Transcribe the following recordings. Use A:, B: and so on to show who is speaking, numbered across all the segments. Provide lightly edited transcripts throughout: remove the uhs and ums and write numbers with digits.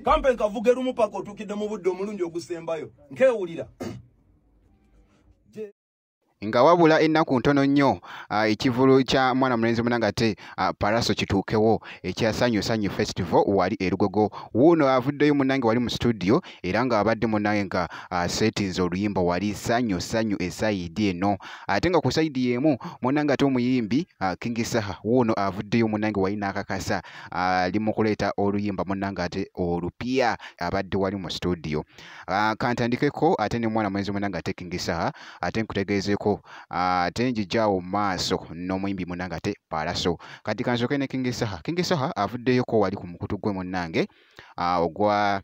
A: Kampe nkavuge lumu paka otuukidde mu budde omulungi ogusembayo. Nkewulira.
B: Nga wabula ennaku ntono nnyo ekivulu kya mwana mulenzi munange ate Pallaso kituukewo ekya Sanyu Sanyu Festival wali e Lugogo. Wuuno avuddeyo munnange wali mu studio era ng'abadde munnange nga asetinze oluyimba wali Sanyu Sanyu esayidi eno. Ate nga ku sayidi y'emu munnange ate omuyimbi King Saha wuuno avuddeyo munnange wali n'akakasa ali mu kuleeta oluyimba munnange ate olupya abadde wali mu studio. Kantandikeko ate ne mwana mulenzi munnange ate King Saha ate nkutegeezeeko ate njijaawo mu maaso n'omuyimbi munnange ate Pallaso. Kati kansooke ne King Saha. King Saha avuddeyoko wali ku mukutu gwe munnange ogwa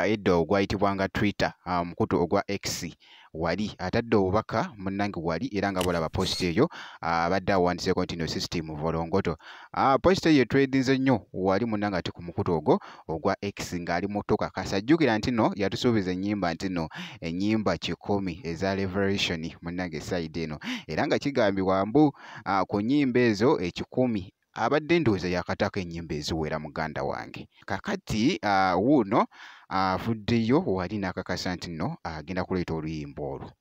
B: edda ogwayitibwanga Twitter, omukutu ogwa X wali atadde obubaka munnange wali era nga bw'olaba post eyo abadde awandiseeko nti no system volongoto. Post eyo etredinze nnyo wali munnange ate ku mukutu ogwo ogwa X ng'ali mu tukakasa. Jjukira nti nno yatusuubiza ennyimba nti nno ennyimba 100 eza Revolution munnange side eno era nga kigambibwa mbu ku nnyimba ezo 100 abadde ndowooza yakataako ennyimba eziwera muganda wange. Kakati wuuno avuddeyo wali n'akakasa nti nno agenda kuleeta oluyimba olwo.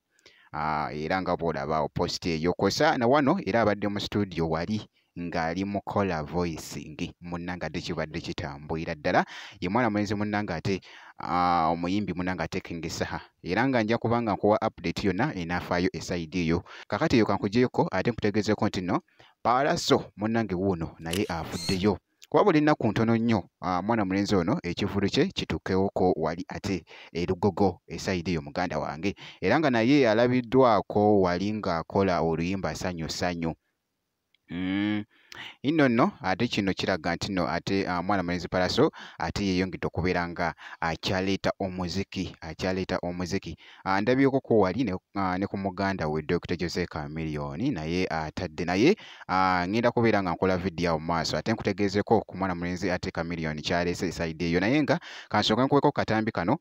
B: Era nga bw'olaba post eyo kw'ossa na wano era abadde mu studio wali ng'ali mu kola voicing munnange ate kibadde kitambulira ddala. Ye mwana mulenzi munnange ate omuyimbi munnange ate King Saha era nga nja kuba nga nkuwa update yonna enaafaayo esayidi eyo. Kakati eyo kankugyeko ate nkutegeezeeko nti nno Pallaso munnange wuuno naye avuddeyo. Wabula ennaku ntono nnyo mwana mulenzi ono ekivvulu kye kituukewoko wali ate e Lugogo esayidi eyo muganda wange era nga naye alabiddwako wali ng'akola oluyimba Sanyu Sanyu. Nno nno ate kino kiraga nti nno ate mwana mulenzi Pallaso ate yeeyongedde okubeera nga akyaleeta omuziki akyaleeta omuziki. Ndabyeko ko wali ne ku muganda we Dr. Jose Chameleone naye atadde naye ngenda kubeera nga nkola vidiyo awo mu maaso ate nkutegeezeeko ku mwana mulenzi ate Chameleone kyaleese esayidi eyo naye nga kansooke nkuweko katambi kano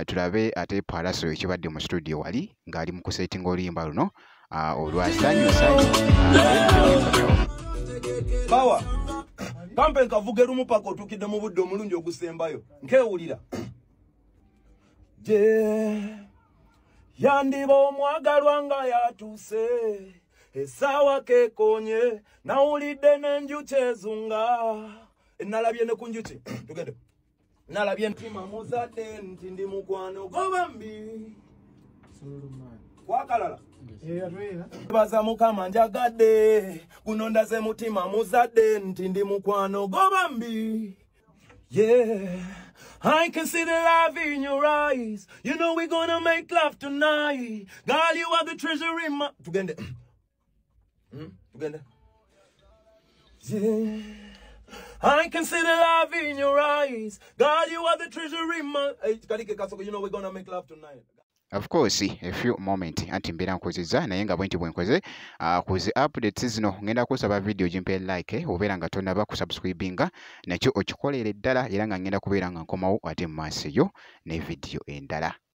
B: tulabe ate Pallaso ekibadde mu studio wali ng'ali mu kusetinga oluyimba luno olwa Sanyu Sanyu.
A: Power. Kampe nkavuge lumu paka otuukidde mu budde omulungi ogusembayo. Nkewulira. Je yandiba omwagalwa nga yatuuse essaawa keekoonye nawulidde n'enjuki ezunga. Nalabye ne ku njuki. Tugende. Nalabye ntima muzadde nti ndi mukwano gobambi. Kwakalala. Baza Mukama njagadde guno ndaze mutima muzadde nti ndi mukwano gobambi. Yeah, I can see the love in your eyes. You know we gonna make love tonight. Girl, you are the treasure in my... Tugende. Tugende. Yeah, I can see the love in your eyes. Girl, you are the treasure in my... Hey, you know we gonna make love tonight.
B: Of course, a few moment anti mbeera nkozeza naye nga bwenti bwenkoze ku zi updates zino ngenda kusaba video gimpe like obeera nga tonnaba kusubscribinga nakyo okikolere ddala era nga ngenda kubeera nga nkomawo ate mu maaso eyo ne video endala.